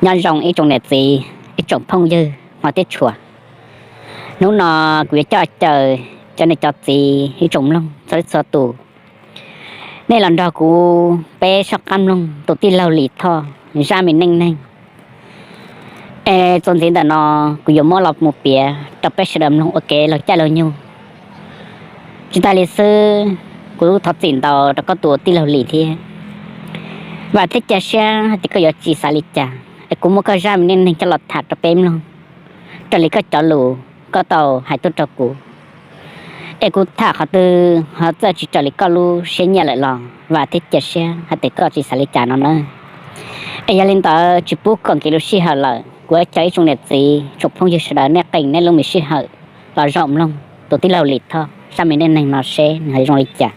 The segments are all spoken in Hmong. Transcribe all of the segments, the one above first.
Nyob zoo ib tsoom niam txiv, ib tsoom phooj ywg hmov thiab tshua. Hnub no kuv yuav coj caw cov niam cov txiv ib tsoom mloog txhua leej txhua tus, nej los nrog kuv peb soj qab mloog tus tij laug Lis Thoj zaj me neej neeg. Es txuas ntxiv ntawm no kuv yuav muab los mus piav rau peb sawv daws mloog ua kev laug caij laug nyoog. Tsis tas li xwb, kuv thov txim ntau rau koj tus tij laug Lis thiab. Vam thiab cia siab hais tias koj yuav tsis xav li cas es kuv muab koj zaj me neej neeg coj los tham rau peb mloog raws li koj cov lus koj tau hais tuaj rau kuv. Es kuv tham qhov twg ho txawj tsis raws li koj lub siab nyiam lawm los vam thiab cia siab hais tias koj tsis xav li cas no na. Es yog li ntawd tsis pub kom nkim lub sij hawm lawm, kuv yuav caw ib tsoom niam txiv tsoom phooj ywg sawv daws nej qee nej lub me sij hawm los zaum mloog tus tij laug Lis Thoj zaj me neej neeg no seb nws zoo li cas.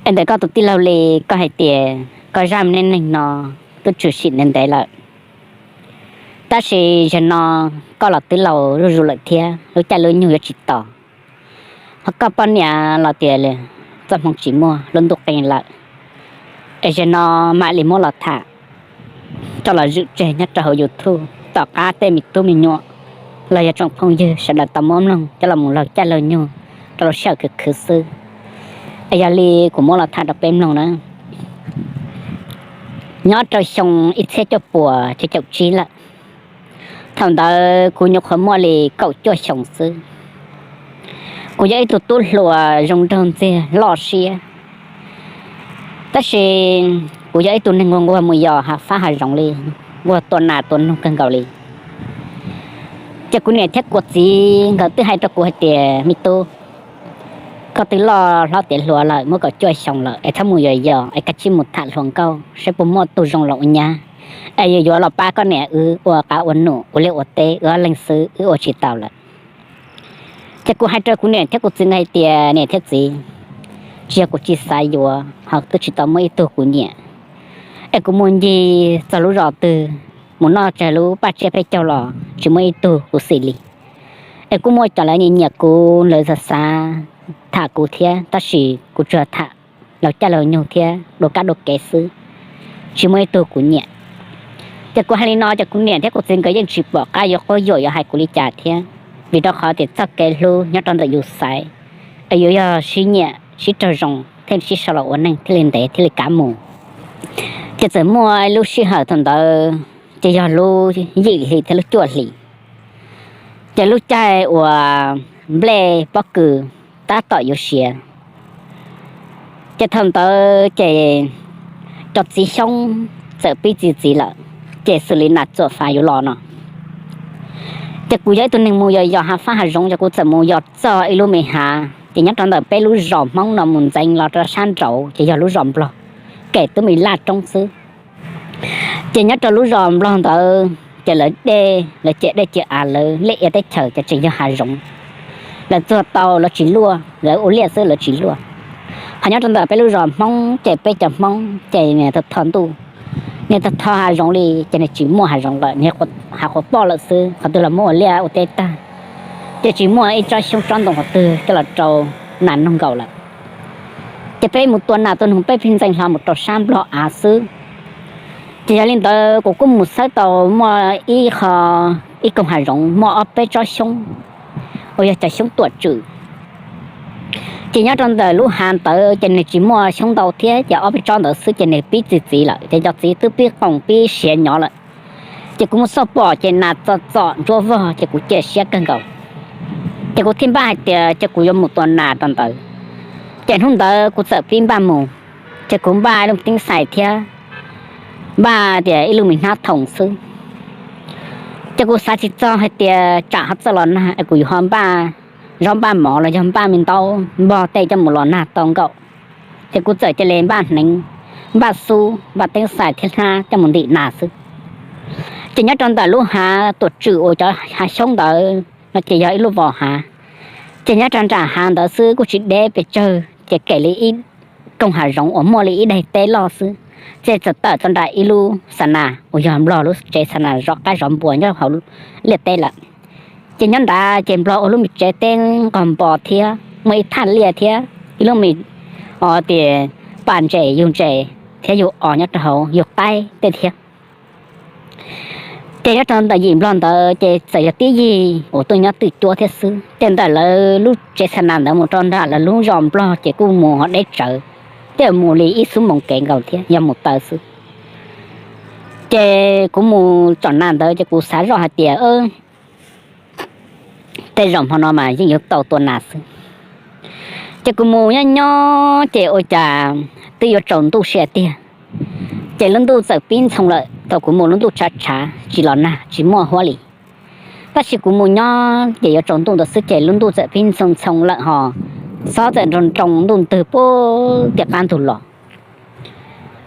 Es ntawm koj tus tij laug Lis, koj hais tias koj zaj me neej neeg no twb tshwm sim ntev ntev lawm, tab sis zaum no koj los twb laus zuj zus lawm thiab lub caij lub nyoog yuav tsis tos, ho koj poj niam los tias txoj hmoo tsis muaj lub ntuj qee lawm. Es zaum no mam li muab los tham, coj los zwm tseg nyob rau hauv YouTube, tom qab tej me tub me nyuam los yog tsoom phooj ywg sawv daws tau muab mloog coj los mus laug caij laug nyoog rau lub sij hawm khwv khwv xwb. Es yog li kuv muab los tham rau peb mloog na. Nyob rau xyoo ib txhiab cuaj puas cuaj caum tsib lawm, thaum ntawd kuv nyuam qhuav muaj li kaum cuaj xyoos xwb. Kuv yog ib tug tub hluas zoo nraug ntxiag loj siab, tab sis kuv yog ib tug neeg nquag nquag mus yos hav fab hav zoov li, nquag tua nas tua noog kawg nkaus li. Ces kuv niam thiab kuv txiv nkawd twb hais rau kuv hais tias, me tub, koj twb loj hlob tiav hluas lawm, muaj kaum cuaj xyoo lawm es txhob mus yos yos es koj cia li mus tham hluas nkauj saib puas muaj tug zoo los ua nyab, es yuav los pab koj niam wb ua qab ua num ua liaj ua teb, wb ob leeg xwb wb ua tsis tau lawm. Ces kuv hais rau kuv niam thiab kuv txiv nkawd hais tias, niam thiab txiv, tsis yog kuv tsis xav yuav, ho twb tsis tau muaj ib tug kuv nyiam. Es kuv mus ncig txog lub zos twg, mus noj tsawg lub paj tsiab peb caug los tsis muaj ib tug kuv xim li. Es kuj muaj cov lawv nyiam nyiam kuv, lawv xav xav tham kuv thiab, tab sis kuv tsuas tham laug caij laug nyoog thiab dua kab dua kev xwb, tsis muaj ib tug kuv nyiam. Ces kuv hais li no ces kuv niam thiab kuv txiv nkawd yeej tsis pom qab yuav quab yuam yuav hais kuv li cas thiab, vim rau qhov tias txoj kev hlub nyob rau ntawm yus xaiv, es yuav yog sib nyiam sib raug zoo thiaj sib sau los ua neej thiaj li ntev thiaj li kav mus. Ces txawm muaj lub sij hawm thaum ntawd ces yog lub yim hlis thiab lub cuaj hlis, ces lub caij uas nplej pob kws tab tom yuav siav, ces thaum ntawd ces cov txiv xyoob txawm pib txi txiv lawm, ces xws li nas txuam fav yuav los no. Ces kuv yog ib tug neeg mus yos yos hav fab hav zoov, ces kuv txawm mus yos txog ib lub me hav, ces nyob rau ntawm peb lub zos Hmoob no mus ntxeev los rau sab nraud ces yog lub zos Nplog, kem tub me laj roob xwb. Ces nyob rau lub zos Nplog ntawd ces lawv dej, lawv ciam dej ciam av, lawv liaj ia teb chaws ces tseem yog hav zoov. Lawv txuag tau lawv tsis luaj, lawv ua liaj xwb lawv tsis luaj. Ho nyob rau ntawm peb lub zos Hmoob ces peb cov Hmoob ces niaj tho ntuj, niaj tho hav zoov li ces nws tsis muaj hav zoov lawm, hav qhuav poj lawm xwb, qhov twg los muab ua liaj ua teb tag, ces tsis muaj ib tsob xyoob tsob ntoo qhov twg coj los rau nas noog nkaus lawm. Ces peb mus tua nas tua noog peb pheej ntxeev hlo mus rau sab Nplog av xwb. Ces yog li ntawd kuv kuj mus xawb tau muaj ib qho, ib koog hav zoov muaj ob peb tsob xyoob uas yog cov xyoob tuam tswm. Ces nyob rau ntawm lub hav ntawd ces nws tsis muaj xyoob ntau thiab, ces ob peb tsob ntawd xwb ces nws pib txi txiv lawm, ces cov txiv twb pib qoom pib siav nyob lawm. Ces kuv mus xauj pom ces nas txom txom ntsuab vog ces kuv cia siab kawg nkaus. Ces kuv thiaj npaj hais tias ces kuv yuav mus tua nas rau ntawd. Ces hnub ntawd kuv txawm pib npaj mus, ces kuv npaj ib lub teeb xais thiab npaj tias ib lub me hnab thoom xwb. Ces kuv xav tsis txog hais tias tsam ho txawj los nag es kuv yuav ho npaj zaub npaj mov los yog npaj me ntaub npog tej coj mus los nag tau nkaus. Ces kuv txawm cia li npaj hneev, npaj xub, npaj teeb xais thiab hnab coj mus ntim nas xwb. Ces nyob rau ntawm lub hav tuam tswm uas cov hav xyoob ntawd no ces yog ib lub vos hav. Ces nyob rau nram hav ntawd xwb kuj tsis deb pes tsawg, ces kem li ib koog hav zoov uas muaj li ib daim teb loj xwb, ces txawm tawm txog nram ib lub xa nas uas yog Nplog lub tsev xa nas zov qaib zov npua nyob hauv liaj teb lawm. Ces nyob nrad ces Nplog ua lub me tsev teb nqog npo thiab muaj ib thaj liaj thiab ib lub me, o, tias pam ntses yug ntses thiab yug os nyob rau hauv yug qaib tej thiab. Ces nyob rau ntawm yim nplog ntawd ces txawm yog tib yig uas tuaj nyob twj cuab thiab xwb. Ces ntawm lawv lub tsev xa nas ntawd mus rau nram lawv lub zos nplog ces kuj mus ho deb tsawv, twb mus li ib xuab moos kev nkaus thiab yog mus taw xwb. Ces kuv mus tsom nas ntawd ces kuv xav zoj hais tias tej zaum hmo no mas yeej yuav tau tua nas xwb. Ces kuv mus nyob nyob ces ua cas twb yuav tsaus ntuj sia tiag, ces lub ntuj txawm pib ntxhoo lawm. Thaum kuv mus lub ntuj tshav tshav tsis los nag tsis muaj huab li, tab sis kuv mus nyob ces yuav tsaus ntuj ntawd xwb ces lub ntuj txawm pib ntxhoo ntxhoo lawm ho xob txawm nroo nroo ntuj ntws puag tim qab ntug los.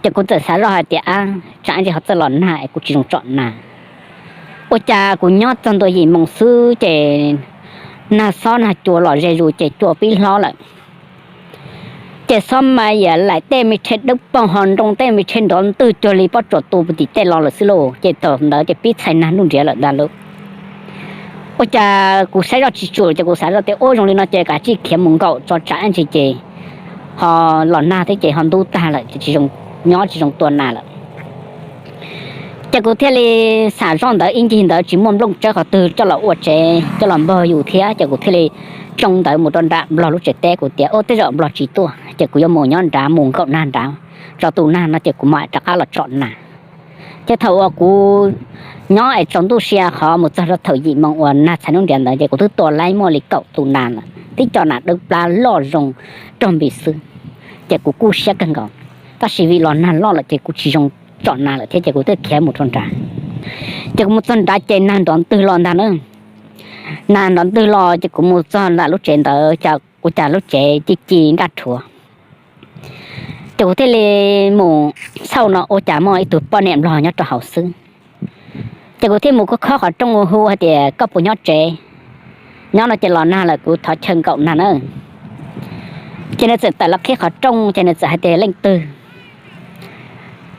Ces kuv txawm xav zoj hais tias, ab, tsam ntsis ho txawj los nag es kuv tsis zoo tsom nas. Ua cas kuv nyob txog ntua yim moos xwb ces nag xob nag cua los ze zus ces cua pib hlob lawm. Ces xob mas yam laim tej me rhe dawb paug ho nroo tej me rhe nrov ntwg cuag li pob tsuas tu puag tim tej los lawm xwb lauj. Ces thaum ntawd ces pib txhais nag nruj nriav lawm ntag lauj. Ua cas kuv saib zoj tsis tsum ces kuv xav zoj tias ua zoo li no ces kav tsij khiav mus nkaum tso tsam ntsis ces ho los nag thiab ces ho ntub tag lawm ces tsis zoo, nyob tsis zoo tua nas lawm. Ces kuv thiaj li xam zoj ntawd ib ncig ntawd tsis muaj nplooj tsawb qhov twg coj los ua tsev coj los npog yus thiab ces kuv thiaj li tsoo ntawd mus rau nram nplog lub tsev teb. Kuv tias ua tej zaum nplog tsis tuaj ces kuv yuav mus nyob nrad mus nkaum nag nrad, tso tu nag no ces kuv mam rov qab los tsom nas. Ces thaum uas kuv nyob es tsaus ntuj sia qhov mus txog rau thaum yim moos uas nag txhais nruj nriav ntawd ces kuv twb tua laib muaj li kaum tus nas lawm, tib co nas dawb plab loj zoo rog npis xwb. Ces kuv kuj siab kawg nkaus, tab sis vim los nag loj lawm ces kuv tsis zoo tsom nas lawm thiab ces kuv twb khiav mus rau nrad. Ces kuv mus txog nrad ces nag nrov ntwg los ntag na. Nag nrov ntwg los ces kuv mus txog nram lub tsev ntawd cas ua cas lub tsev ci ci nraj rhuav. Ces kuv thiaj li mus xauj no ua cas muaj ib tug poj niam nplog nyob rau hauv xwb. Ces kuv thiaj mus khob qhov rooj hu hais tias koj puas nyob tsev? Nyob no ces los nag lawm kuv thov chaw nkaum nag na. Ces nws txawm tawm los qhib qhov rooj ces nws txawm hais tias leej twg?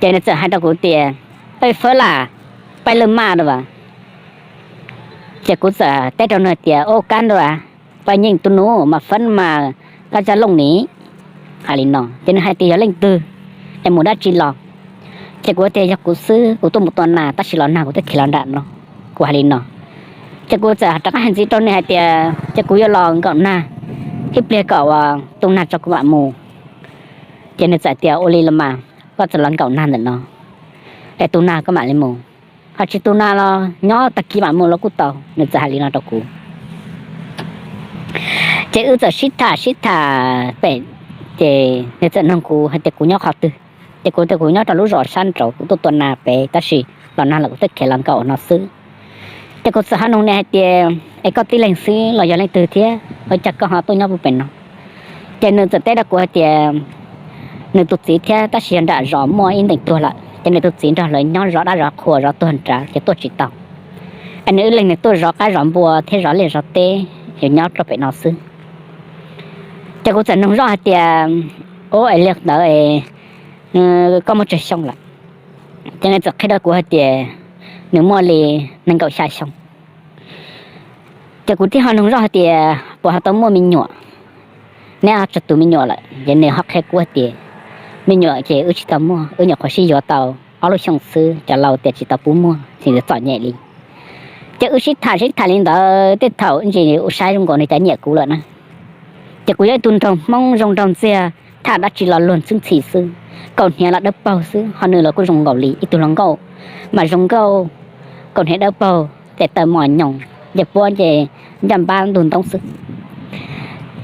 Ces nws txawm hais rau kuv tias peb fab las, peb laj maj a. Ces kuv txawm teb rau nws tias ua kab nrua, pab nyeej tus nus mas fab mas kab zaj looj ni, hais li no. Ces nws hais tias yog leej twg es mus dab tsi los? Ces kuv tias yog kuv xwb, kuv tuaj mus tua nas tab sis los nag kuv twb khiav los nram no, kuv hais li no. Ces kuv txawm rov qab hais ntxiv rau nws hais tias ces kuv yuav los nkaum nag, ib pliag kom tus nag tso kuv mam mus. Ces nws txawm tias ua li los mas koj txawm los nkaum nag ntawm no es tus nag koj mam li mus, ho tsis tus nag los nyob tag kis mam mus los kuj tau, nws txawm hais li no rau kuv. Ces wb txawm sib tham sib tham pem, ces nws txawm nug kuv hais tias kuv nyob qhov twg. Ces kuv tias kuv nyob rau lub zos sab nraud, kuv tuaj tua nas pem tab sis los nag lawm kuv twb khiav los nkaum no xwb. Ces kuv txawm ho nug nws hais tias es koj tib leeg xwb los yog leej twg thiab ua cas koj ho tuaj nyob puag pem no? Ces nws txawm teb rau kuv hais tias nws tus txiv thiab tab sis yog nram zos muaj ib ntees tuag lawm ces nws tus txiv nrog lawv nyob zov dab zov qhua zov tuag nrad ces tuaj tsis tau. Es nws ib leeg nws tuaj zov qab zov npua thiab zov liaj zov teb, yuav nyob rau pem no xwb. Ces kuv txawm nug zoj hais tias ua es li ntawd koj muaj tsawg xyoo lawm? Ces nws txawm qhia rau kuv hais tias nws muaj li nees nkaum xya xyoo. Ces kuv thiaj ho nug zoj hais tias puas ho tau muaj me nyuam, neb ho tsawg tus me nyuam lawm? Ces nws ho qhia kuv hais tias me nyuam ces wb tsis tau muaj, wb nyuam qhuav sib yuav tau ob lub xyoo xwb, cov laus tias tsis tau pub muaj, tsis txom nyem li. Ces wb sib tham sib tham li ntawd tej thaum ntsis ua saib zoo nkaus nws cov nyiam kuv lawm na. Ces kuv yog ib tug nraug Hmoob zoo nraug ntxiag, tham dab tsi los luag ntxhi ntxhi xwb, kaus hniav los dawb paug xwb, ho nws los kuj zoo nkaus li ib tug hluas nkauj, mas zoo nkauj, kaus hniav dawb paug, tes taw mos nyoos, ncej puab ncej ncaj npab ntug ntoob xwb.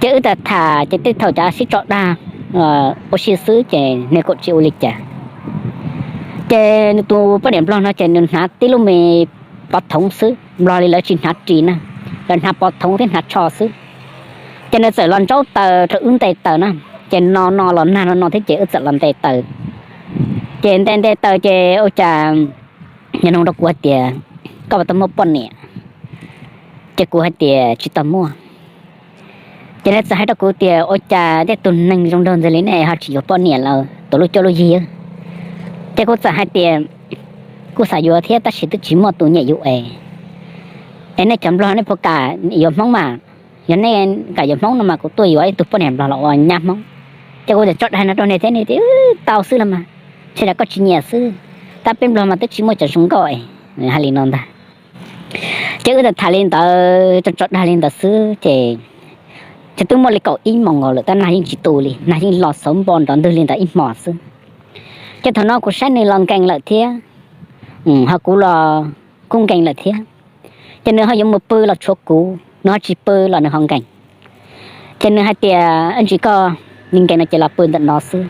Ces wb tham tham ces tej thaum cov sib tso dag ua si xwb ces nws kuj tsis ua li cas. Ces nws tus poj niam nplog no ces nws hnav tib lub me pov thoov xwb, nplog li lawv tsis hnav ris na, lawv hnav pov thoov thiab hnav tsho xwb. Ces nws txawm los ntsaub taws rau wb nte taws na, ces no no los nag no no thiab ces wb txawm los nte taws. Ces nte nte taws ces ua cas nws nug rau kuv hais tias koj puas tau muaj poj niam? Ces kuv hais tias tsis tau muaj. Ces nws txawm hais rau kuv tias ua cas tej tug neeg zoo nraug ntxiag li nej ho tsis yuav poj niam los tuav lub cuab lub yig? Ces kuv txawm hais tias kuv xav yuav thiab tab sis twb tsis muaj tus nyiam yus es. Es nej cov nplog nej puas kam yuav Hmoob mas? Yog nej kam yuav Hmoob no mas kuv tuaj yuav ib tug poj niam nplog los ua nyab Hmoob. Ces kuv txawm tso dag no rau nws thiab nws tias tau xwb los mas, ntshe yog koj tsis nyiam xwb, tab peb nplog mas twb tsis muaj cov zoo nkauj es. Hais li no ntag. Ces wb tham li ntawd tso tso dag li ntawd xwb ces twb muaj li kaum ib moos nkaus lawm tab nag yeej tsis tu li, nag yeej los xauv npo nrov ntwg li ntawd ib hmos xwb. Ces thaum no kuv saib nws los nkees lawm thiab, ho kuv los kuj nkees lawm thiab. Ces nws ho yuav mus pw los tshuav kuv, nws ho tsis pw los nws ho nkees. Ces nws hais tias, Ntsis, koj nkees no ces los pw ntawm no xwb,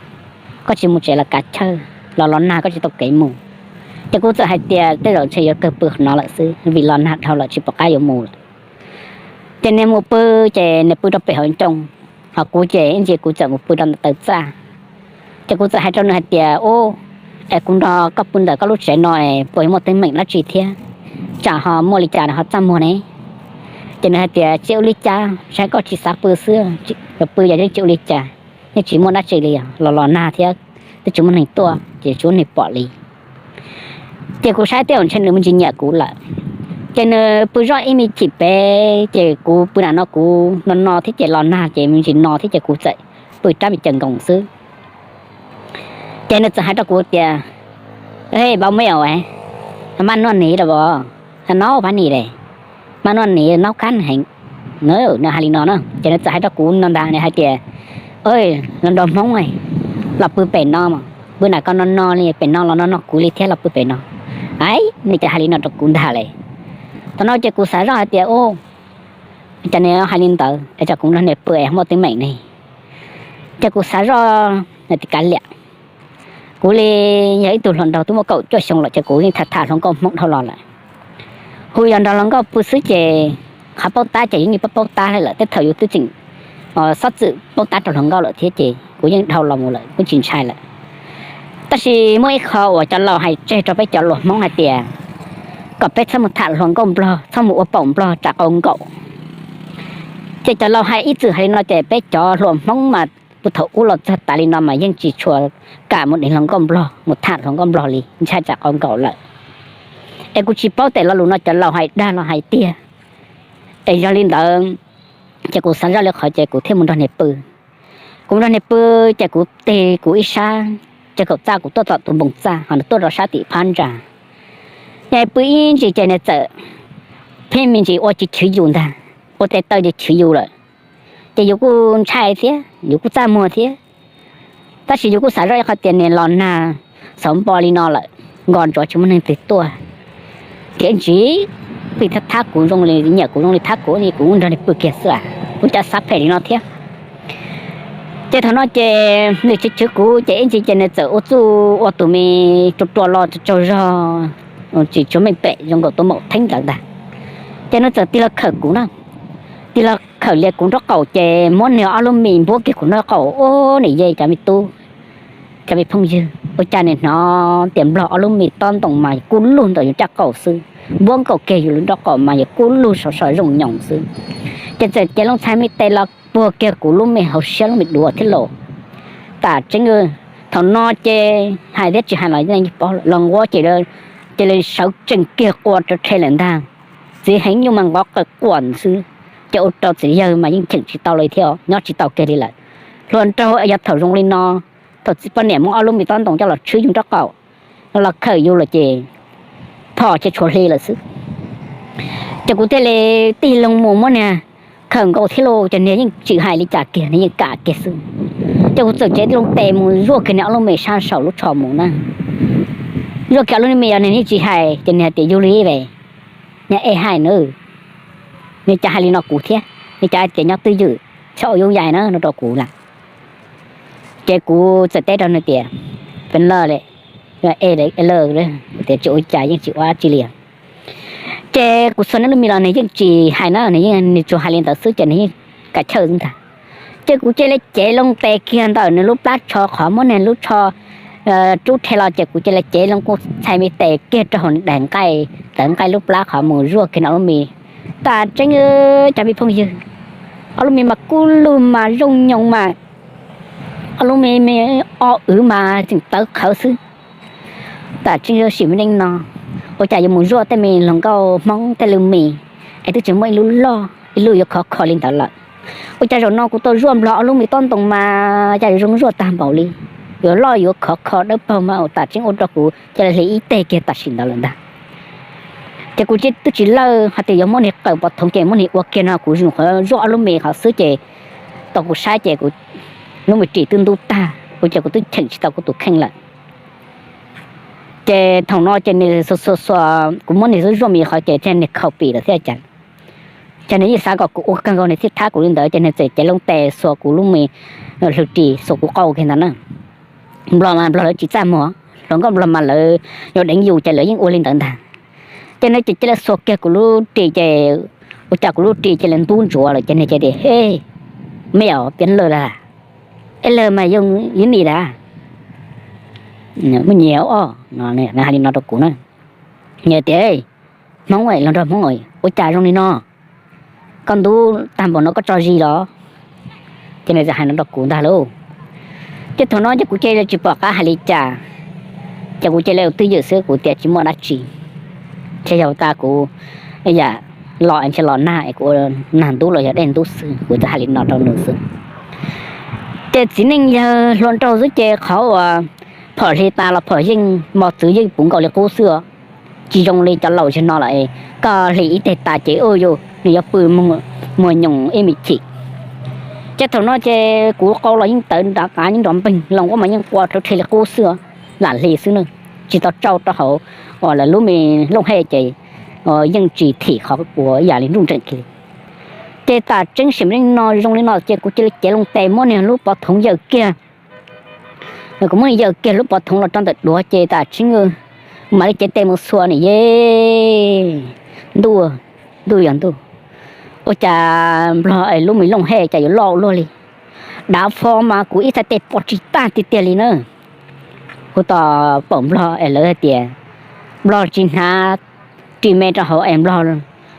koj tsis mus tsev los kav chawj, los los nag koj tsis tau kev mus. Ces kuv txawm hais tias, Tej zaum ntshe yuav kawg pw qhov no lawm xwb vim los nag dhau lawm tsis pom qab yuav mus lawm. Ces nws mus pw, ces nws pw rau pem hauv ncoo, ho kuv ces ib ntsis kuv txawm mus pw rau ntawm taw txaj. Ces kuv txawm hais rau nws hais tias, Ub, es kuv nrog koj pw ntawm koj lub tsev no puas yuav muaj teeb meem dab tsi thiab? Tsam ho muaj li cas ho txaj muag ne? Ces nws hais tias, Tsis ua li cas, saib koj tsis xav pw xwb, pw yog yeej tsis ua li cas, yeej tsis muaj dab tsi li, los los nag thiab twb tsis muaj neeg tuaj ces tsis muaj neeg pom li. Ces kuv saib tej zaum ntshe nws me ntsis nyiam kuv lawm. Ces nws pw zoj ib me chim pem, ces kuv pw nram no kuv no no thiab ces los nag ces me ntsis no thiab ces kuv txawm pw rab me caws nkoos xwb. Ces nws txawm hais rau kuv tias, Ej, npau me os, maj nuaj nis rau os, no pab nis le, maj nuaj nis naub kab heev. Nws hais li no na ces nws txawm hais rau kuv no ntag, nws hais tias, Los nrog Hmoob los pw pem no, pw nram ko no no li pem no los no no kuv li thiab los pw pem no. Ai, nws cas hais li no rau kuv ntag le. Thaum no ces kuv xav zoj hais tias, Ub, cas nws hais li ntawd es tsam kuv nrog nws pw es muaj teeb meem ne? Ces kuv xav zoj hais tias kav liam, kuv li yog ib tug hluas nraug twb muaj kaum cuaj xyoo lawm ces kuv yeej tham tham hluas nkauj Hmoob dhau los lawm. Hu yog nrog hluas nkauj pw xwb ces qhov paub tab ces yeej paub paub tab lawm, tej thaum yus twb tseem xob txwm paub tab rau hluas nkauj lawm thiab ces kuv yeej dhau los mus lawm kuj tsis ntshai lawm. Tab sis muaj ib qho uas cov laus hais tseg rau peb cov hluas Hmoob hais tias kom peb txhob mus tham hluas nkauj Nplog, txhob mus ua paum Nplog tsam qau nkaum. Ces cov laus hais ib txwm hais li no ces peb cov hluas Hmoob mas puag thaum ub los txog tas li no mas yeej tsis tshua kam mus deev hluas nkauj Nplog, mus tham hluas nkauj Nplog li, ntshai tsam qau nkaum lawm. Es kuv tsis paub tes lo lus no cov laus hais dag los hais tiag. Es yog li ntawd ces kuv xav zoj li qhov ces kuv thiaj mus nrog niag pw. Kuv nrog niag pw ces kuv tig kuv ib sab, ces kaum txaj kuv tuaj tom tus npoo txaj ho nws tuaj rau sab tim phab ntsa. Nws pw ib ntsis ces nws txawm pheej me ntsis ua cis chwv yus ntag, ua tes taw ces chwv yus lawm. Ces yus kuj ntshai thiab yus kuj txaj muag thiab, tab sis yus kuj xav zoj ib qho tias nws los nag xauv npo li no lawm, nkos ntsuav tsis muaj neeg twg tuaj. Ces ntsis pw thab thab kuv zoo li nyiam kuv zoo li thab kuv, kuv nrog nws pw kiag xwb, kuv cas xav phem li no thiab. Ces thaum no ces nws chwv chwv kuv ces ib ntsis ces nws txawm ua txuj ua tus me rua rua los tsaug zog, tsis tshua meej pem zoo nkaus tuaj maum theeb ntawd ntag. Ces nws txawm tig los khawm kuv na, tig los khawm lias kuv nraub qaum ces muab nws ob lub mis npuab kiag kuv nraub qaum. Ub, niam yej cov me tub, cov me phooj ywg, ua cas nws hnov tias Nplog ob lub mis tob ntoo mas kuj lug ntawm yus caj qaum xwb, npuab nkaus kiag yus lub nraub qaum mas yus kuj lug sov sov zoo nyoos xwb. Ces txawm cev loo txhais me tes los puag kiag kuv lub me hauv siab lub me duav thiab lauj. Tam tseeb, thaum no ces hais thiab tsis hais los yeej paub lawm, los nquab ces cia li sawv tsees kiag qua rau rhe lawm ntag. Txiv heev nyuj mas nqov qawm quam xwb, ces ua rau txiv yawg mas yeej cheem tsis tau li thiab, nyob tsis tau kiag li lawm. Hluas nraug yog thaum zoo li no, thaum txiv poj niam muab ob lub mis tob ntoo coj los tshwb yus nraub qaum, los khawm yus lawm ces phom ces tshuav hli lawm xwb. Ces kuv thiaj li tig loo mus muab niag khawm nkaus thiab lauj, ces niag yeej tsis hais li cas kiag, niag yeej kam kiag xwb. Ces kuv txawm cev loo tes mus zuaj kiag niag ob lub mis sab saum lub tsho mus na. Zuaj kiag ob lub mis yog niag yeej tsis hais, ces niag hais tias yug li ve, niag es hais na, niag cas hais li no kuv thiab, niag cas hais tias nyob twj ywm txhob ua yooj yim na no rau kuv lawm. Ces kuv txawm teb rau nws tias, Peb lawm le, e lawm, tias tsis ua cas yeej tsis ua dab tsi li. Ces kuv xuas nws lub mis los nws yeej tsis hais na, nws yeej nws tsuas hais li ntawd xwb ces nws yeej kam chawj xwb ntag. Ces kuv cia li cev loo tes kiag ntawm nws lub plab tsho qhov muab nws lub tsho rub rhe los ces kuv cia li cev loo kuj txhais me tes kiag rau hauv nws daim nqaij, tawv nqaij lub plab qhov mus zuaj kiag nws ob lub mis. Tam tseeb cov me phooj ywg, ob lub mis mas kub lug mas zoo nyoos mas, ob lub mis me o wv mas tseem tawv qhawv xwb. Tam tseeb sim me neej no, ua cas yuav mus zuaj tej me hluas nkauj Hmoob tej lub mis es twb tsis muaj ib lub loj ib lub yuav khov kho li ntawd lawm. Ua cas zaum no kuv tau zuaj Nplog ob lub mis tob ntoo mas cas yuav zoo zuaj tag npaum li, yuav loj yuav khov kho dawb paug mas tam tseeb ua rau kuv cia li hliv ib teg kiag tam sim ntawd lawm ntag. Ces kuv twb tsis lawj hais tias yuav muab niag qawm pov thoov ces muab niag ua kiag no, kuv zoo qhov zuaj ob lub me qhov xwb ces tau kuv saib ces kuv lub me ris twb ntub tag, kuv ces kuv twb cheem tsis tau kuv tus kheej lawm. Ces thaum no ces nws xuas xuas xuas, kuv muab nws zuaj zuaj me qhov ces thiaj nws khaus pim lawm thiab cas. Ces nws yeej xav kom kuv ua kawg nkaus nws thiaj thab kuv li ntawd, ces nws txawm cev loo tes xuas kuv lub me hlwb ris, xuas kuv qau kiag ntawd na. Nplog mas nplog lawv tsis txaj muag, hluas nkauj nplog mas lawv yuav deev yus ces lawv yeej ua li ntawd ntag. Ces nws ces cia li xuas kiag kuv lub ris ces ua cas kuv lub ris cia li ntub ntsuav lawm ces nws ces tias, He, mej os, piav lawg las, es lawg mas yoo ib nim las, muaj nyias os, nws hais li no rau kuv na. Nws tias, Hmoob, los nrog Hmoob ua cas zoo li no, koj ntub tag npaum no koj tso zis los? Ces nws txawm hais no rau kuv ntag lauj. Ces thaum no ces kuv cia li tsis pom qab hais li cas, ces kuv cia li ua twj ywm xwb, kuv tias tsis muaj dab tsi, ces yog tas kuv yam los ntshe los nag es kuv ua nag ntub los yog dej ntub xwb, kuv txawm hais li no rau nws xwb. Ces txiv neej yawg hluas nraug xwb ces qhov uas phom hli tas los phom yeej mos txwv yeej puv nkaus li qub xwb os. Tsis zoo li cov laus zaum no lawm, koj hli ib teg tas ces u yus nws yuav pw muag nyoos ib me chim. Ces thaum no ces kuv qau los yeej tawv nrov qav nrov npeeg, loo nquab mas yeej qua rhawv rhe li qub xwb, lam hli xwb na, tsis tau tsau rau hauv uas lawv lub me looj hej ces yeej tsis thim qhov uas ib yam li nruj nreem kiag li. Ces tam tseeb sim neej no zoo li no ces kuv cia li cev loo tes muab niag lub pov thoov yawm kiag. Kuv muab yawm kiag lub pov thoov los rau ntawm duav ces tam tseeb kuv mam li cev tes mus xuas nws ye. Ntuj, ntuj yog ntuj, ua cas nplog es lub me looj hej cas yuav loj ua luaj li. Dav fo mas kuv ib txhais tes pom tsis tag tiag tiag li na. Kuv tos paum nplog es lawv hais tias nplog tsis hnav ris me rau hauv es nplog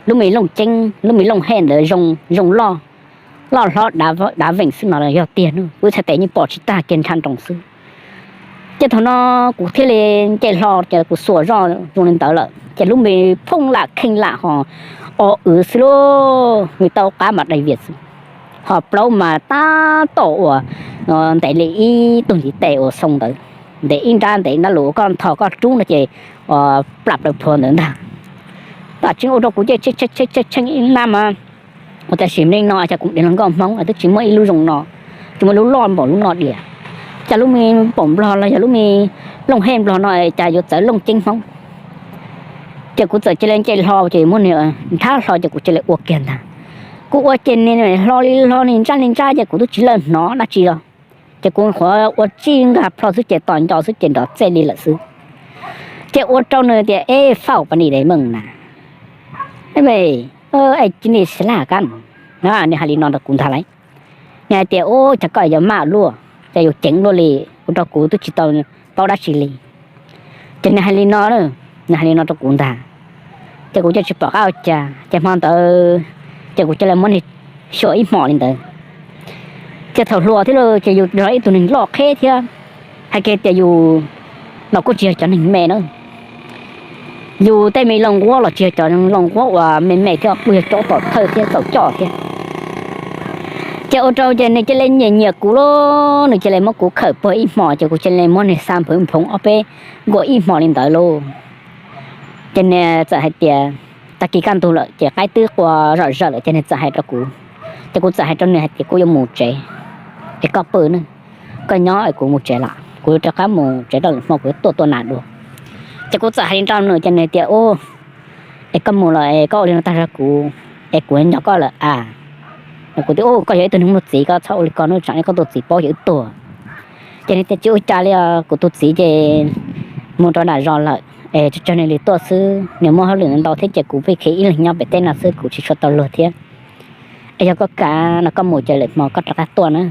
lub me looj ceeb lub me looj hej ntawd zoo loj, loj hlob dav veem xwb no los yog tiag na, kuv ib txhais tes yeej pom tsis tag kiag nrha nroos xwb. Ces thaum no kuv thiaj li nce hlo ces kuv xuas zoj zoo li ntawd lawm ces lub me phooj lam kheej lam ho o wv xwb lauj, vim tau qab mas dai vias xwb. Ho plaub mas tab tom uas ntev li ib tug ntiv tes uas xoo ntawd, ntev ib nrab ntev nrab lus koj ntho koj rub no ces plam plaws plhuav ntawd ntag. Tam tseeb ua rau kuv ces tshee tshee ib nab mas ua cas sim neej no cas kuv dev hluas nkauj Hmoob twb tsis muaj ib lub zoo no, tsis muaj lub loj npaum lub no diam. Cas lub me paum nplog los yog lub me looj hej nplog no cas yuav txawv looj ceeb Hmoob. Ces kuv txawm cia li nce hlo ces muab nws nrhab hlo ces kuv cia li ua kiag ntag. Kuv ua ces nws hlo li hlo li ntsaj li ntsaj ces kuv twb tsis lawj hnov dab tsi los. Ces kuv qhuav ua tsij nkag plho xwb ces tos nco xwb ces nrov txej li lawm xwb. Ces ua rau nws tias, Eb, fauj pas ni de meej na, es cia li xav laj kab. Nws hais li no rau kuv ntag lauj. Nws hais tias, Ub, cas koj yuav maj luaj, cas yuav ceev luaj li, ua rau kuv twb tsis tau paub dab tsi li. Ces nws hais li no, nws hais li no rau kuv ntag. Ces kuv cia tsis pom qab ua cas, ces hmo ntawd ces kuv cia li muab nws xyuas ib hmos li ntawd. Ces thaum hluas thiab lauj ces yus yog ib tug neeg loj qheb thiab, hais kiag tias yus los kuj tsis yog cov neeg me na. Yus tej me loo nquab los tsis yog cov loo nquab uas me me thiab, kuj yog cov tom thawj thiab txaus coj thiab. Ces ua rau ces nws cia li nyiam nyiam kuv lauj, nws cia li muab kuv khawm puag ib hmos ces kuv cia li muab nws xa nphwv nphoov ob peb nkuas ib hmos li ntawd lauj. Ces nws txawm hais tias, tag kis kaj ntug lawm ces qaib twb qua zom zaws lawm ces nws txawm hais rau kuv, ces kuv txawm hais rau nws hais tias, Kuv yuav mus tsev, es koj pw ne, koj nyob es kuv mus tsev lawm, kuv rov qab mus tsev rau lwm hmo kuv yuav tuaj tua nas dua. Ces kuv txawm hais li rau nws ces nws tias, Ub, es koj mus los es koj ua li no tag rau kuv, es kuv nco koj lawm a. Kuv tias, Ub, koj yog ib tug neeg muaj txiv, koj txhob ua li ko, tsam ib koj tus txiv paub yog wb tuag. Ces nws tias, Tsis ua cas li, kuv tus txiv ces mus rau nram zos lawm es tsuas tsawg nws li tuaj xwb, nws muaj hauj lwm ntau thiab ces kuv pheej khev ib leeg nyob pem teb no xwb, kuv tsis tshua tau luag thiab. Es yog koj kam no koj mus ces lwm hmo koj rov qab tuaj na.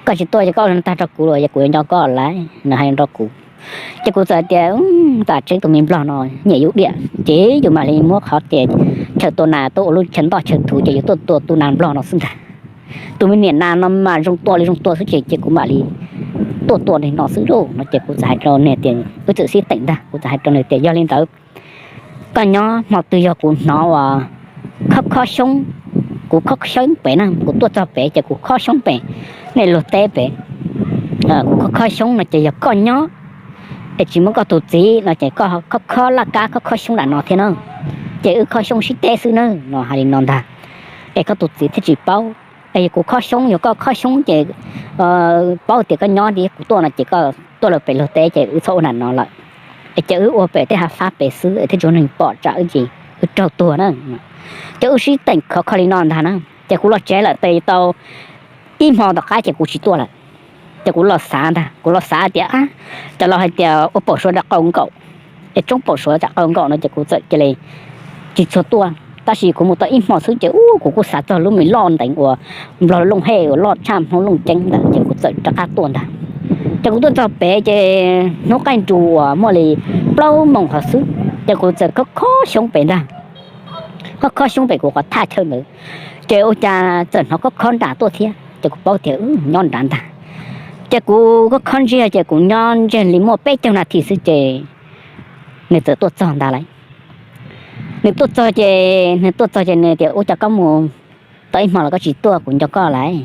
Koj tsis tuaj ces koj ua li no tag rau kuv los yog kuv yuav nco koj lawm, nws hais rau kuv. Ces kuv txawm hais tias, Tam tseeb tus me nplog no nyiam yus diam, ces yus mam li muab qhov ces chaw tua nas tuaj ua lub chaw ntoj chaw thuv ces yus tuaj tua tus nas nplog no xwb ntag. Tus me niam nas no mas zoo tua li zoo tua xwb ces, ces kuv mam li tuaj tua li no xwb lauj no. Ces kuv txawm hais rau nws tias, wb txawm sib teem ntag, kuv txawm hais rau nws tias, Yog li ntawd koj nyob, hmo twg yog kuv hnov uas khob khob xyoob, kuv khob xyoob pem na, kuv tuaj txog pem ces kuv khob xyoob pem, nej luag teb pem, kuv khob khob xyoob no ces yog koj nyob, es tsis muab koj tus txiv no ces koj khob khob laj kab khob khob xyoob nram no thiab na, ces wb khob xyoob sib teb xwb na, no hais li no ntag. Es koj tus txiv thiaj tsis paub, es kuv khob xyoob, yog koj khob xyoob ces paub tias koj nyob thiab kuv tuaj no ces koj tuaj lawm pem luag teb ces wb txhob ua nram no lawm, es ces wb ua pem tej hav fab pem xwb es thiaj tsis muaj neeg pom tsam wb ces wb raug tuag na. Ces wb sib teem khov kho li no ntag na, ces kuv los tsev lawm tau ib hmo tom qab ces kuv tsis tuaj lawm. Ces kuv los xav ntag, kuv los xav tias, cov laus hais tias ua paum suav tsam qau nkaum, es tsoob paum suav tsam qau nkaum no ces kuv txawm cia li tsis tshua tuaj. Tab sis kuv mus tau ib hmo xwb ces ub kuv kuj xav txog lub me loj nteev uas nplog looj hej uas loj tshaj hmoob looj ceeb ntawd ces kuv txawm rov qab tuaj ntag. Ces kuv tuaj txog pem ces hnub qaij nrus uas muaj li plaub moos qhov xwb ces kuv txawm khob khob xyoob pem ntag. Khob khob xyoob pem kuv qhov thaj chaw ntawd, ces ua cas txawm hnov khob khob nram tuaj thiab ces kuv paub tias nyob nrad ntag. Ces kuv khob khob ntsiag ces kuv nyob ntsiag li muaj peb caug nas this xwb ces nws txawm tuaj txog ntag lauj. Nws tuaj txog ces, nws tuaj txog ces nws tias ua cas koj mus tau ib hmo los koj tsis tuaj, kuv nco koj lauj.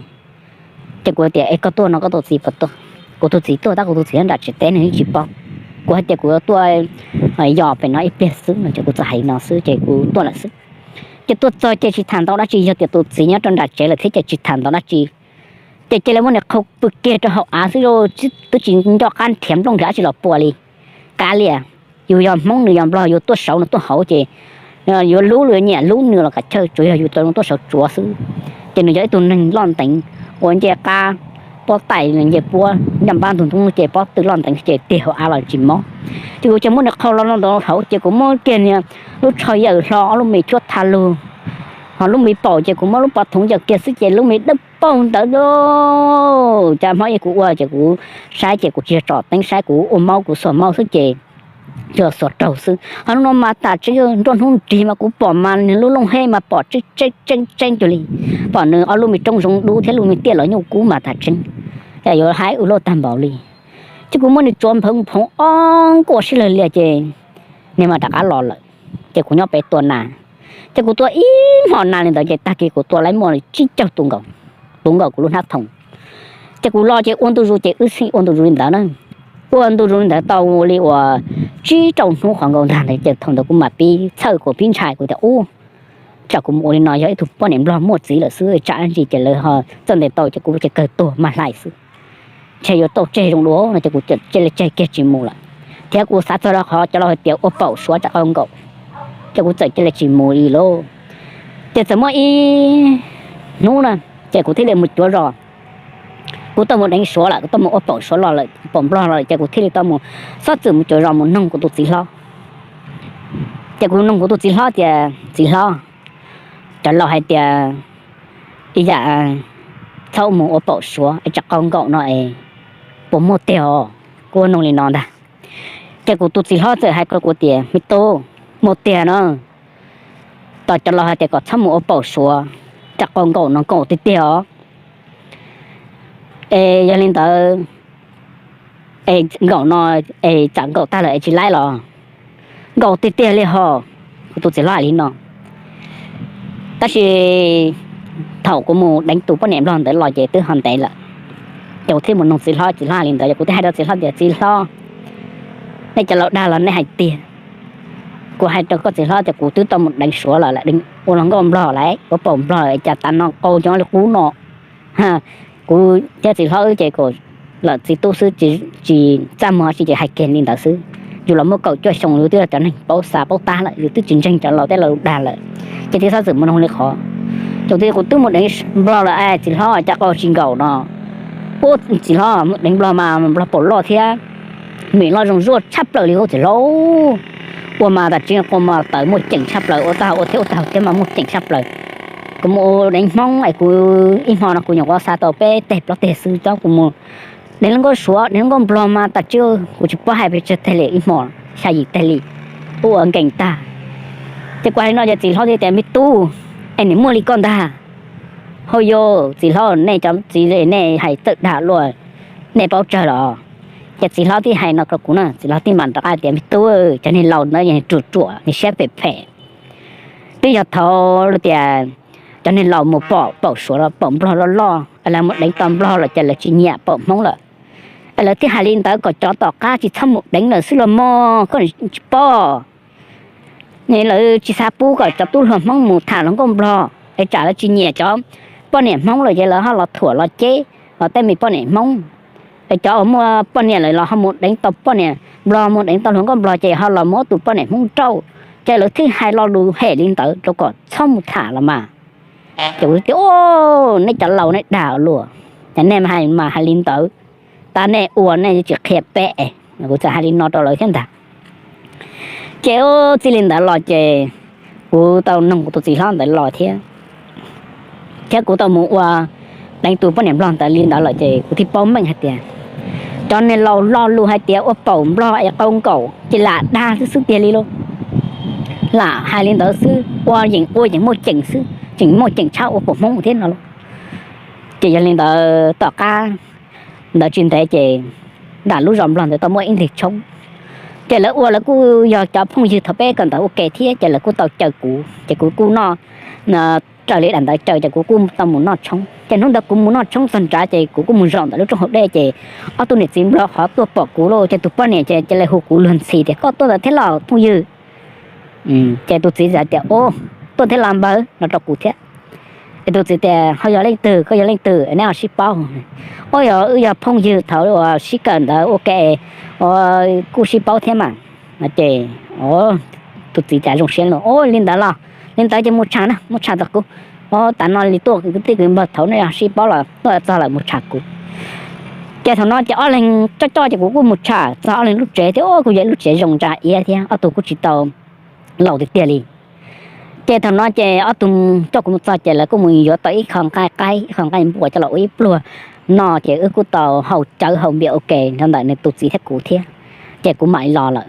Ces kuv tias es koj tuaj no koj tus txiv puas tuaj? Kuv tus txiv tuaj tab kuv tus txiv nyob nram tsev teb nws yeej tsis paub. Kuv hais tias kuv yuav tuaj yos pem no ib pliag xwb no ces kuv txawm hais li no xwb ces kuv tuaj lawm xwb. Ces tuaj txog ces tsis tham ntau dab tsi, yog tias tus txiv nyob rau nram tsev lawm thiab ces tsis tham ntau dab tsi. Ces cia li muab niag qhau pw kiag rau hauv av xwb, twb tsis nco qab nrhiav nplooj nrhiav dab tsi los pua li. Kav liam, yus yog hmoob nws yog nplog, yus tuaj saud nws tuaj hauv ces yuav hlub yuav nyiam hlub nws los kav chawj, tsuav yog yus tau tuaj saud tsuav xwb. Ces nws yog ib tug neeg loj nteev ua ncej qab, pob tais ncej puab ncaj npab ntug ntoo ces pob tw loj nteev ces tig hauv av los tsis mob. Ces kuv cia muab nws qhau los ntawd hauv ces kuv muab kiag niag lub tsho yawm hlo ob lub me tshuab tha lug, ho lub me paum ces kuv muab lub pov thoov yawm kiag xwb ces lub me dawb paug ntawd lauj. Cas hmo ib kuv ua ces kuv saib ces kuv tsis yog tsom teeb saib, kuv ua maub kuv xuas maub xwb ces yog xuas raug xwb. Ho hnub no mas tam tseeb nruab hnub nrig mas kuv pom mas nws lub looj hej mas pom tseeb tseeb tseeb cuag li, pom nws ob lub me roob zoov dub thiab lub me tiaj los nyuj kub mas tam tseeb, yuav haib ua luaj tag npaum li. Ces kuv muab nws tsuav nphoov nphoov ob nkuaj sib lawg liag ces nws mas rov qab los lawm. Ces kuv nyob pem tua nas, ces kuv tua ib hmo nas li ntawd ces tag kis kuv tua laib muaj tsib caug tus nkaum, tus nkaum kuv lub hnab thoom. Ces kuv los ces ua ntu zus ces wb txhij ua ntu zus li ntawd na. Ua ntu zus li ntawd tau li uas tsib rau hnub qhov nkaus ntag ntawd ces thaum ntawd kuv mam pib txhawj kuv pib ntshai kuv tias ub, tsam kuv mus ua li no yog ib tug poj niam nplog muaj txiv lawm xwb tsam ntsis ces lawv ho txawj ntes tau ces kuv ces kawg tuag mag hlais xwb. Ntshe yuav tau tseg zoo dua no ces kuv cia li tseg kiag tsis mus lawm. Thiab kuv xav txog rau qhov cov laus hais tias ua paum suav tsam qau nkaum, ces kuv txawm cia li tsis mus li lauj. Ces txawm muaj ib hnub na, ces kuv thiaj li mus cuav zos. Kuv tau mus deev suav lawm, kuv tau mus ua paum suav los lawm, paum nplog los lawm ces kuv thiaj li tau mus, txhob txwm mus cuav zos mus noog kuv tus txiv hlob. Ces kuv noog kuv tus txiv hlob tias txiv hlob, cov laus hais tias ib yam txhob mus ua paum suav es tsam qau nkaum no es puas muaj tiag os? Kuv noog li no ntag. Ces kuv tus txiv hlob txawm hais rau kuv tias me tub, muaj tiag no, tos cov laus hais tias kom txhob mus ua paum suav tsam qau nkaum no nkaum tiag tiag os. Es yog li ntawd es nkaum no es tsam nkaum tag lawm es tsis laib los? Nkaum tiag tiag li hos. Kuv tus txiv hlob hais li no. Tab sis thaum kuv mus deev tus poj niam nplog ntawd los ces twb ho ntev lawm. Ces kuv thiaj mus noog txiv hlob, txiv hlob hais li ntawd ces kuv thiaj hais rau txiv hlob tias txiv hlob, nej cov laus dag los nej hais tiag? Kuv hais rau koj txiv hlob tias kuv twb tau mus deev suav los, ua los nkauj nplog lawm, ua paum nplog lawm cas tav no qau nyob li qub no. Kuv thiab txiv hlob wb ces kom lawm txiv tub xwb, tsis txaj muag tsis ces hais kiag li ntawd xwb. Yus los muaj kaum cuaj xyoo yus twb yog cov neeg paub xav paub tab lawm, yus twb tsis ntseeg cov laus tej laus dag lawm. Ces txiv hlob txawm mus noog li qhov, ces kuv twb mus deev nplog lawm es txiv hlob cas qau tsis nkaum no? Ub txiv hlob, mus deev nplog mas nplog paum loj thiab mim loj zoo zuaj tshaj plaws li ub txiv hlob. Ua mas tas tseeb qau mas tawv muaj ceem tshaj plaws, ua tag ua thiab ua tag thiab mas muaj ceem tshaj plaws. Kuv mus deev hmoob es kuv ib hmo no kuv nyuam qhuav xa tau peb teg plaub teg xwb, tab kuv mus deev lub nkauj suav deev lub nkauj nplog mas tas tseeb kuv tsis paub hais pes tsawg teg li, ib hmo xya yim teg li, ua nkees tag. Ces kuv hais li no ces txiv hlob thiaj tias me tub, es nws muaj li koj ntag. Hauj yus txiv hlob, nej cov txiv nej hais txawj dag luaj, nej paub tsawg los? Ces txiv hlob thiaj hais no rau kuv na, txiv hlob thiaj mam rov qab tias me tub, cov neeg laus ntawd yog ruam ruam, nws siab phem phem. Twb yog thaum tias cov neeg laus mus pom paum suav los paum nplog loj loj, lawv mus deev tau nplog los ces lawv tsis nyiam paum hmoob lawm. Lawv thiaj hais li ntawd kom cov tom qab tsis txhob mus deev lawm xwb los mog, koj tsis paub. Lawv tsis xav pub kom cov tub hluas Hmoob mus tham hluas nkauj Nplog es tsam lawv tsis nyiam cov poj niam Hmoob lawm ces lawv ho los thuam los ceb los tej me poj niam Hmoob. Es cov uas muaj poj niam lawm los ho mus deev tau poj niam Nplog, mus deev tau hluas nkauj Nplog ces ho los muab tus poj niam Hmoob rauj. Ces lawv thiaj hais lo lus hem li ntawd rau kom txhob mus tham los mas. Ces kuv tias, nej cov laus nej dag luag, ces nej mas hais li ntawd, tab nej ua nej tsis qhia peb. Kuv txawm hais li no rau lawv thiab ntag. Ces txij li ntawd los ces kuv tau noog kuv tus txiv hlob ntawd los thiab, thiab kuv tau mus ua deev tus poj niam Nplog ntawd li ntawd lawm ces kuv thiaj paub meej hais tias cov niag laus lo lus hais tias ua paum Nplog es qau nkaum ces lam dag xwb xwb tiag li lauj. Lam hais li ntawd xwb, ua yeem ua yeem muaj ceem xwb, tseem muaj ceem tshaj ua paum Hmoob thiab no lauj. Ces yog li ntawd tom qab ntawd tsis ntev ces nram lub zos Nplog ntawd tau muaj ib nthwv tshoob. Ces lawv ua lawv kuj yog cov phooj ywg thaum peb kawm ntawv ua ke thiab ces lawv kuj tau caw kuv ces kuv kuj noj, raws li daim ntawv caw ces kuv kuj tau mus noj tshoob. Ces hnub ntawd kuv mus noj tshoob txog nrad ces kuv kuj mus zaum ntawm lub rooj hauv dej ces ob tug niam txiv Nplog qhov tuaj pom kuv lauj ces tus poj niam ces cia li hu kuv luag ntxhi tias, koj tuaj ntawd thiab los phooj ywg? Ces tus txiv txawm tias, tuaj thiab los npawg no rau kuv thiab. Es tus txiv tias, ho yog leej twg, koj yog leej twg neb ho sib paub? Ua yog wb yog phooj ywg thaum uas sib kawm ntawv ua ke, kuj sib paub thiab mas. Ces tus txiv cas zoo siab lawm, li ntawd los li ntawd ces mus tsham na, mus tsham tom kuv. Tav no li tuaj kwv tij kwv npawg thaum nej yog sib paub los tuaj txog lawm mus tsham kuv. Ces thaum no ces ob leeg coj coj ces kuv kuj mus tsham txog ob leeg lub tsev thiab, kuj yog ib lub tsev zoo ntsa iab thiab ob tug kuj tsis tau laus tiag tiag li. Ces thaum no ces ob tug coj kuv mus txog ces lawv kuj mus yuav tau ib qho nqaij qaib ib qho nqaij npua coj los ua ib pluag no ces wb kuj tau haus cawv haus npias ua ke rau ntawm nws tus txiv thiab kuv thiab. Ces kuv mam li los lawm.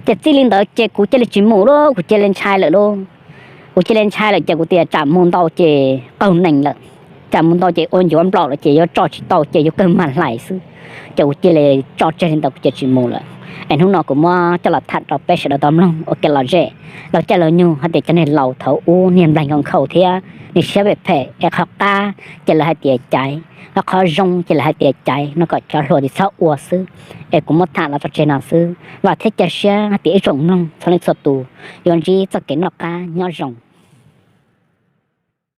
Ces txij li ntawd ces kuv cia li tsis mus lauj, kuv cia li ntshai lawm lauj. Kuv cia li ntshai lawm ces kuv tias tsam mus ntau ces qaug nees lawm, tsam mus ntau ces ua ncuav nplaum lawm ces yuav tso tsis tau ces yuav kawg mag hlais xwb. Ces kuv cia li tso tseg li ntawd kuv cia li tsis mus lawm. Es hnub no kuv muab coj los tham rau peb sawv daws tau mloog ua kev lom zem. Los caij los nyoog hais tias cov niag laus thaum ub niag nplaig nkhaus nkhaus thiab niag siab phem phem es qhov qab ces lawv hais tias caiv, ho qhov zoo ces lawv hais tias caiv no kom cov hluas tsis txhob ua xwb. Es kuv muab tham los tso tseg no xwb, vam thiab cia siab hais tias ib tsoom mloog txhua leej txhua tus yuav ntsib txoj kev noj qab nyob zoo.